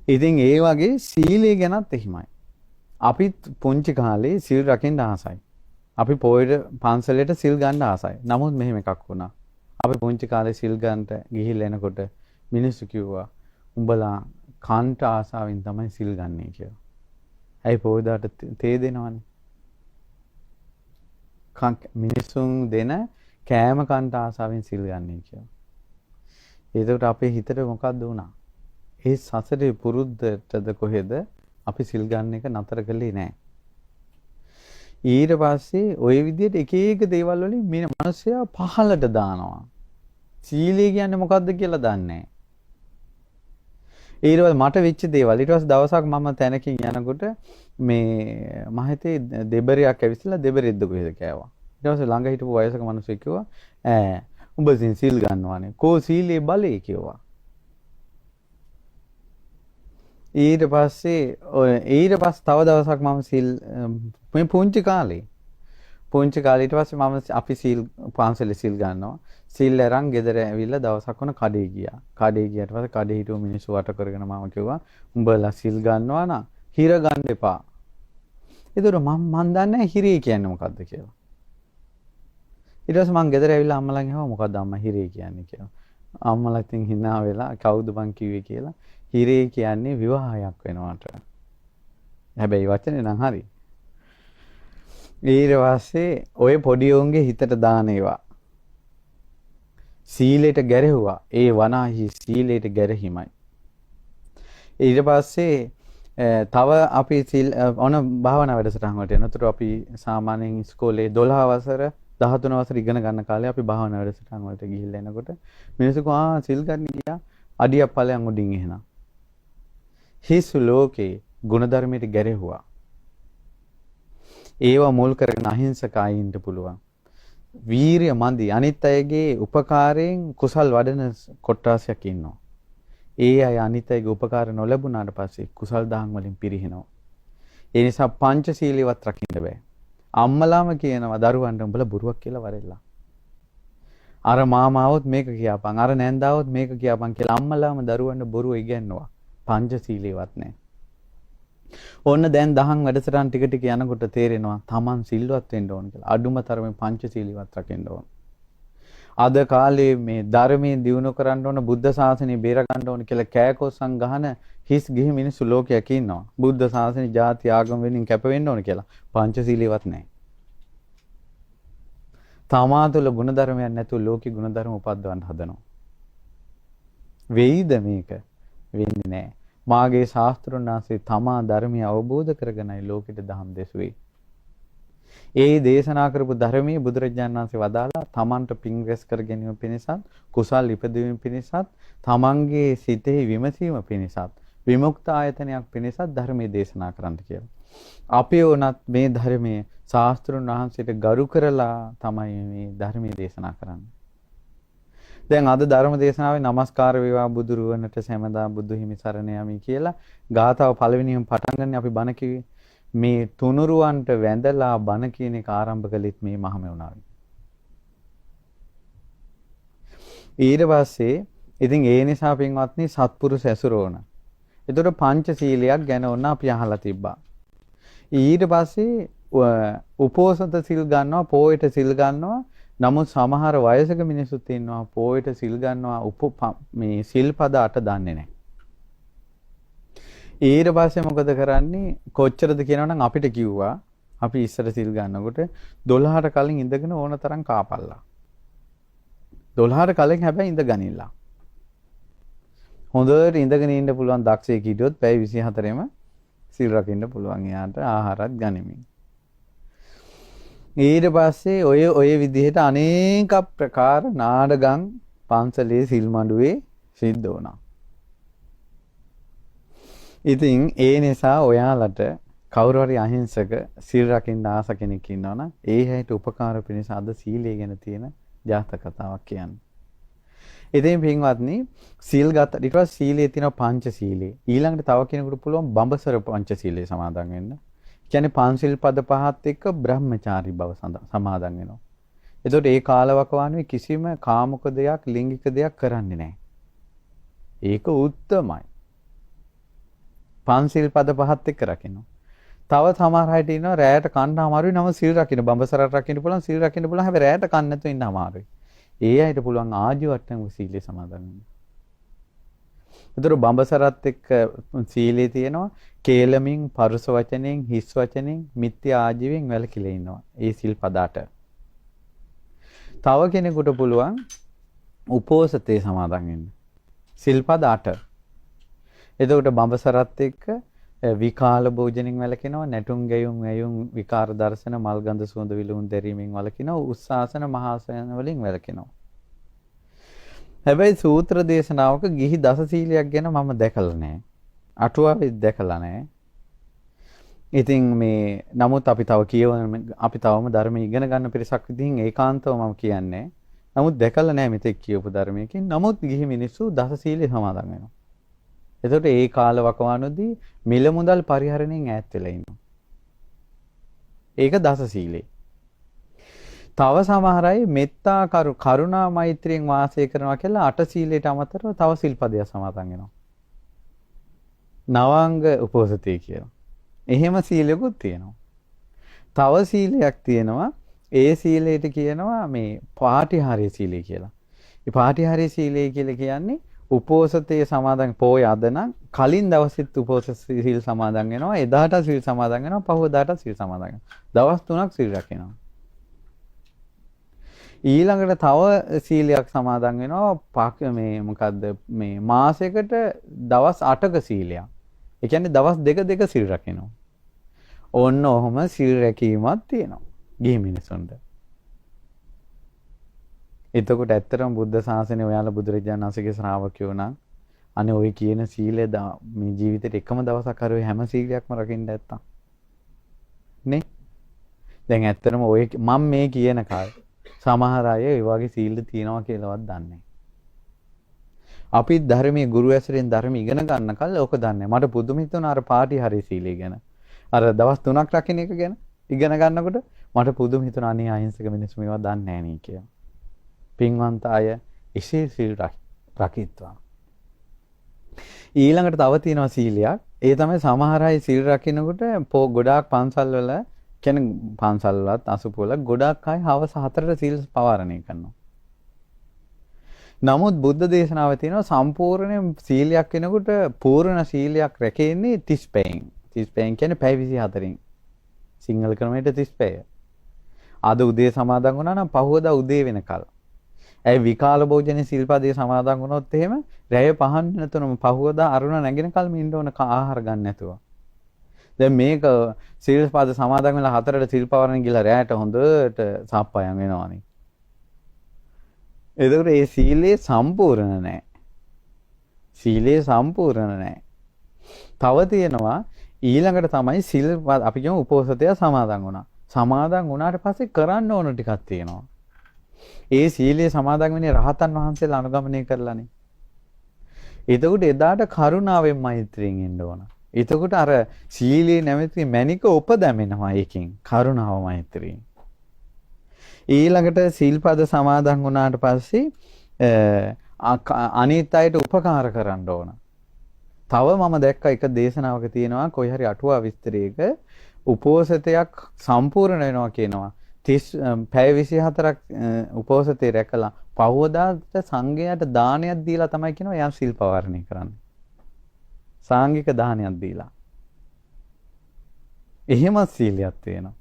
ඉතින් ඒ වගේ සීලය ගැනත් එහෙමයි. අපිත් පුංචි කාලේ සිල් රකින්න ආසයි. අපි පොයට පන්සලට සිල් ගන්න ආසයි. නමුත් මෙහෙම එකක් වුණා. අපි පුංචි කාලේ සිල් ගන්නට ගිහිල්ලා එනකොට මිනිස්සු කිව්වා උඹලා කන්ට ආසාවෙන් තමයි සිල් ගන්නේ කියලා. ඇයි පොයදාට තේ දෙනවනේ. මිනිසුන් දෙන කෑම කන්ට ආසාවෙන් සිල් ගන්නේ කියලා. එතකොට අපේ හිතට මොකද්ද වුණා? ඒ සසරේ පුරුද්දටද කොහෙද අපි සිල් ගන්න එක නතර කළේ නෑ. ඊට පස්සේ ඔය විදිහට එක එක දේවල් වලින් මේ මිනිස්සයා පහළට දානවා. සීලය කියන්නේ මොකද්ද කියලා දන්නේ නෑ. ඊට පස්සේ මට වෙච්ච දේවල් ඊට පස්සේ දවසක් මම තැනකින් යනකොට මේ මම හිතේ දෙබරයක් ඇවිස්සලා දෙබරෙද්ද කොහෙද කෑවා. ඊට පස්සේ ළඟ හිටපු වයසක මිනිස්සෙක් කිව්වා ඈ උඹ සිල් ගන්නවානේ. කෝ සීලේ බලේ කිව්වා. ඊට පස්සේ ඔය ඊට පස්සේ තව දවසක් මම සිල් මේ පුංචි කාලේ ඊට පස්සේ මම අපි සිල් පන්සලේ සිල් ගන්නවා. සිල් අරන් ගෙදර ඇවිල්ලා දවසක් වුණ කඩේ ගියා. කඩේ ගියාට පස්සේ කඩේ හිටපු මිනිස්සු වට කරගෙන මම කිව්වා උඹලා සිල් ගන්නවා නම් හිර ගන්න එපා. ඒතර මං දන්නේ නැහැ හිරේ කියන්නේ මොකද්ද කියලා. ඊට පස්සේ මං ගෙදර ඇවිල්ලා අම්මලාගෙන් ඇහුවා මොකද්ද අම්මා හිරේ කියන්නේ කියලා. අම්මලා ඉතින් hina වෙලා කවුද බං කිව්වේ කියලා. හිරේ කියන්නේ විවාහයක් වෙනවට. හැබැයි වචනේ නම් හරි. ඊට පස්සේ ඔය පොඩි උන්ගේ හිතට දාන ඒවා. සීලයට ගැරහුවා. ඒ වනාහි සීලයට ගැරහීමයි. ඊට පස්සේ තව අපි සිල් ඔන භාවනා වැඩසටහන් වලට යනවා. අපි සාමාන්‍යයෙන් ඉස්කෝලේ 12 වසර 13 වසර ඉගෙන ගන්න කාලේ අපි භාවනා වැඩසටහන් වලට ගිහිල්ලා එනකොට මිනිස්සු කිව්වා ආ සිල් ගන්න ගියා අඩියක් ඵලයන් උඩින් එහෙනම්. හිස් ලෝකේ ගුණධර්මයට ගැරහුවා. ඒවා මුල් කරගෙන අහිංසක අය ඉන්න පුළුවන්. වීරිය මදි. අනිත් අයගේ උපකාරයෙන් කුසල් වඩන කොට්ටාසයක් ඉන්නවා. ඒ අය අනිත් අයගේ උපකාර නොලැබුණාට පස්සේ කුසල් දහම් වලින් පිරිහෙනවා. ඒ නිසා පංචශීලීවත් රකින්න බෑ. අම්මලාම කියනවා දරුවන්ට උඹලා බොරුවක් කියලා වරෙල්ලා. අර මාමාවොත් මේක කියාපන්, අර නැන්දාවොත් මේක කියාපන් කියලා අම්මලාම දරුවන්ට බොරුව ඉගැන්නුවා. පංචශීලීවත් නෑ. ඔන්න දැන් දහම් වැඩසටහන් ටික ටික යනකොට තේරෙනවා තමන් සිල්වත් වෙන්න ඕන කියලා. අඩුම තරමේ පංචශීලීවත් රකින්න ඕන. අද කාලේ මේ ධර්මයේ දියුණු කරන්න ඕන, බුද්ධ ශාසනය බේර ගන්න ඕන කියලා කෑකොස්සන් ගහන හිස් ගිහි මිනිස්සු ලෝකයක් ඉන්නවා. බුද්ධ ශාසනය ජාති ආගම වෙනින් කැප වෙන්න ඕන කියලා. පංචශීලීවත් නෑ. තමා තුළ ගුණධර්මයක් නැතුව ලෝකේ ගුණධර්ම උපද්දවන්න හදනවා. වෙයිද මේක? වෙන්නේ නෑ. මාගේ ශාස්ත්‍රුන් වහන්සේ තමා ධර්මය අවබෝධ කරගෙනයි ලෝකෙට දහම් දෙසුවේ. ඒ දේශනා කරපු ධර්මයේ බුදුරජාණන් වහන්සේ වදාලා තමන්ට පින් රැස් කර ගැනීම පිණිසත්, කුසල් ඉපදවීම පිණිසත්, තමන්ගේ සිතෙහි විමසීම පිණිසත්, විමුක්ත ආයතනයක් පිණිසත් ධර්මයේ දේශනා කරන්න කියලා. අපි වුණත් මේ ධර්මයේ ශාස්ත්‍රුන් වහන්සේට ගරු කරලා තමයි මේ ධර්මයේ දේශනා කරන්නේ. දැන් අද ධර්ම දේශනාවේ නමස්කාර වේවා බුදුරුවනට සැමදා බුදු හිමි සරණ යමි කියලා ගාථාව පළවෙනියම පටන් ගන්න අපි බණ කිව්වේ. මේ තුනුරුවන්ට වැඳලා බණ කියන එක ආරම්භ කළෙත් මේ මහමෙවුනාවේ. ඊට පස්සේ ඉතින් ඒ නිසා පින්වත්නි සත්පුරුෂ ඇසුර ඕන. එතකොට පංචශීලයක් ගැන ඕන අපි අහලා තිබ්බා. ඊට පස්සේ උපෝසත සිල් ගන්නවා, පොයට සිල් ගන්නවා. නමුත් සමහර වයසක මිනිස්සුත් ඉන්නවා පොයට සිල් ගන්නවා, මේ සිල්පද අට දන්නේ නැහැ. ඊට පස්සේ මොකද කරන්නේ? කොච්චරද කියනවනම් අපිට කිව්වා අපි ඉස්සර සිල් ගන්නකොට 12ට කලින් ඉඳගෙන ඕන තරම් කාපල්ලා. 12ට කලින් හැබැයි ඉඳ ගනින්න. හොඳට ඉඳගෙන ඉන්න පුළුවන් දක්ෂයෙක් හිටියොත් පැය 24ෙම සිල් රකින්න පුළුවන් එයාට ආහාරත් ගනිමින්. ඊට පස්සේ ඔය විදිහට අනේක ප්‍රකාර නාඩගම් පන්සලේ සිල් මඬුවේ සිද්ධ වුණා. ඉතින් ඒ නිසා ඔයාලට කවුරු හරි අහිංසක සිල් රකින්න ආස කෙනෙක් ඉන්නවා නම් ඒ හැයට උපකාර පිණිස අද සීලය ගැන තියෙන ජාතක කතාවක් කියන්න. ඉතින් පින්වත්නි සිල් ගත ඊට පස්සේ සීලයේ තියෙන පංච සීලය. ඊළඟට තව කෙනෙකුට පුළුවන් බඹසර පංච සීලය සමාදන් වෙන්න. කියන්නේ පංචශීල් පද පහත් එක්ක බ්‍රහ්මචාරී බව සමාදන් වෙනවා. එතකොට ඒ කාලවකවානුවේ කිසිම කාමුක දෙයක් ලිංගික දෙයක් කරන්නේ නැහැ. ඒක උත්තමයි. පන්සිල් පද පහත් එක්ක රකින්නවා. තව සමහර අයට ඉන්නවා රැයට කන්න අමාරුයි නම සිල් රකින්න. බඹසරට රකින්න පුළුවන්, සිල් රකින්න පුළුවන්. හැබැයි රැයට කන්න නැතුව ඉන්න අමාරුයි. ඒ අයට පුළුවන් ආජීවට්ටම සීලය සමාදන් වෙන්න. ඒතර බඹසරත් එක්ක සීලේ තියෙනවා. කේලමින්, පරුස වචනෙන්, හිස් වචනෙන්, මිත්‍යා ආජීවයෙන් වැළකීලා ඉන්නවා. ඒ සිල් පද අට. තව කෙනෙකුට පුළුවන් උපෝසතේ සමාදන් වෙන්න. සිල්පද 8. එතකොට බඹසරත් එක්ක විකාල භෝජනෙන් වැළකෙනවා, නැටුම් ගැයුම් ඇයුම් විකාර දර්ශන මල් ගඳ සුවඳ විලවුන් දැරීමෙන් වළකිනවා, උස්සාසන මහාසන වලින් වැළකෙනවා. හැබැයි සූත්‍ර දේශනාවක ගිහි දස සීලයක් ගැන මම දැකලා නැහැ. අටුවාවෙත් දැකලා නැහැ. ඉතින් මේ නමුත් අපි තව කියවන අපි තවම ධර්ම ඉගෙන ගන්න පිරිසක් විදිහින් ඒකාන්තව මම කියන්නේ. නමුත් දැකලා නැහැ මෙතෙක් කියවපු ධර්මයකින්. නමුත් ගිහි මිනිස්සු දස සීලය සමාදන් වෙනවා. එතකොට ඒ කාල වකවානුවේදී මිල මුදල් පරිහරණයෙන් ඈත් වෙලා ඉන්නවා. ඒක දස සීලේ. තව සමහර අය මෙත්තා කරුණා මෛත්‍රියෙන් වාසය කරනවා කියලා අට සීලයට අමතරව තව සිල්පදයක් සමාදන් වෙනවා. නවාංග උපෝසතේ කියලා. එහෙම සීලයකුත් තියෙනවා. තව සීලයක් තියෙනවා. ඒ සීලයට කියනවා මේ පාටිහාරී සීලය කියලා. මේ පාටිහාරී සීලය කියලා කියන්නේ උපෝසතයේ සමාදන් පොය අද නම් කලින් දවසෙත් උපෝසත සීල් සමාදන් වෙනවා, එදාට සීල් සමාදන් වෙනවා, පහුවදාට සීල් සමාදන් වෙනවා. දවස් 3ක් සීල් රැකෙනවා. ඊළඟට තව සීලයක් සමාදන් වෙනවා මේ මොකද්ද මේ මාසයකට දවස් 8ක සීලයක්. ඒ කියන්නේ දවස් දෙක දෙක සිල් රකිනවා. ඔන්න ඔහොම සිල් රැකීමක් තියෙනවා ගිහි මිනිසුන්ට. එතකොට ඇත්තටම බුද්ධ ශාසනය ඔයාලා බුදුරජාණන් වහන්සේගේ ශ්‍රාවකයෝ නම් අනේ ඔය කියන සීලය මේ ජීවිතේට එකම දවසක් හරි ඔය හැම සීලයක්ම රකින්න නැත්තම් නේ. දැන් ඇත්තටම ඔය මම මේ කියන කාලේ සමහර අය ඒ වගේ සීල තියෙනවා කියලාවත් දන්නේ නැහැ. අපි ධර්මයේ ගුරු ඇසුරෙන් ධර්ම ඉගෙන ගන්න කල් ඕක දන්නේ. මට පුදුම හිතුණා අර පාටි හරි සීලය ගැන. අර දවස් 3ක් රකින්න එක ගැන ඉගෙන ගන්නකොට මට පුදුම හිතුණා අනේ අහිංසක මිනිස්සු මේවා දන්නේ නැහැ නේ කියලා. පින්වන්ත අය එසේ සීල් රකිත්වා. ඊළඟට තව තියෙනවා සීලයක්. ඒ තමයි සමහර අය සීල් රකින්නකොට ගොඩාක් පන්සල් වල කියන්නේ පන්සල් වලත් අසුප වල ගොඩාක් අය හවස 4ට සීල් පවාරණය කරනවා. නමුත් බුද්ධ දේශනාවේ තියෙනවා සම්පූර්ණ සීලයක් වෙනකොට පූර්ණ සීලයක් රැකෙන්නේ 30 පැයෙන්. 30 පැයෙන් කියන්නේ පැය 24න්. සිංහල ක්‍රමයට 30 පැය. අද උදේ සමාදන් වුණා නම් පහුවදා උදේ වෙනකල්. ඇයි විකාල භෝජනේ සිල්පදේ සමාදන් වුණොත් එහෙම රැය පහන් වෙනතුනම පහුවදා අරුණ නැගිනකල්ම ඉන්න ඕන ආහාර ගන්න නැතුව. දැන් මේක සිල්පද සමාදන් වෙලා 4ට සිල්පවරණ ගිහලා රැයට හොඳට සප්පායම් වෙනවනේ. එතකොට ඒ සීලේ සම්පූර්ණ නෑ. සීලේ සම්පූර්ණ නෑ. තව තියෙනවා ඊළඟට තමයි සිල් අපි කියමු උපෝසතය සමාදන් වුණා. සමාදන් වුණාට පස්සේ කරන්න ඕන ටිකක් තියෙනවා. ඒ සීලය සමාදන් වෙන්නේ රහතන් වහන්සේලා අනුගමනය කරලානේ. එතකොට එදාට කරුණාවෙන් මෛත්‍රියෙන් ඉන්න ඕන. එතකොට අර සීලේ නැමැති මැණික උපදැමෙනවා ඒකෙන් කරුණාව මෛත්‍රියෙන්. ඊළඟට සිල්පද සමාදන් වුණාට පස්සේ අනිත් අයට උපකාර කරන්න ඕන. තව මම දැක්ක එක දේශනාවක තියෙනවා කොයි හරි අටුවා විස්තරයක උපෝසතයක් සම්පූර්ණ වෙනවා කියනවා. 30 පැය 24ක් උපෝසතේ රැකලා පහවදාට සංඝයාට දානයක් දීලා තමයි කියනවා එයා සිල් පවාරණය කරන්නේ. සාංගික දානයක් දීලා. එහෙම සීලයක් තියෙනවා.